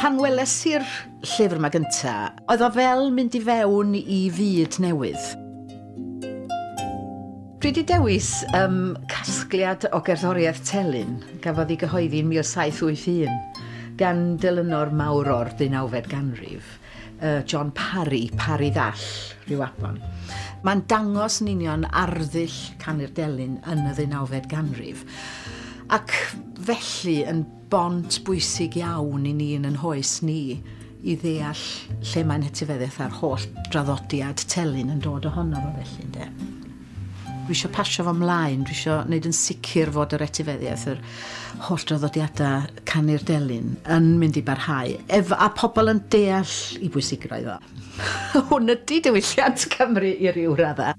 Pan weles i'r llyfr yma gynta, oedd o fel mynd i fewn i fyd newydd. Dwi wedi dewis casgliad o gerddoriaeth telyn gafodd ei gyhoeddi yn 1781 gan delynor mawr o'r ddeunawfed ganrif, John Parry, Parry Ddall, Rhiwabon. Mae'n dangos yn union arddull canu'r delyn yn y ddeunawfed ganrif, ac felly yn bont bwysig iawn i ni yn yn hoes ni i ddeall lle mae'n hetifeddiaeth a'r holl draddodiad telyn yn dod ohono fo felly, ynde. Dwi eisiau pasio fo mlaen, dwi eisiau gwneud yn sicr fod yr etifeddiaeth, yr holl draddodiadau canu'r delyn yn mynd i barhau, a pobl yn deall i bwysigrwydd o. Hwn ydy diwylliant Cymru i ryw raddau.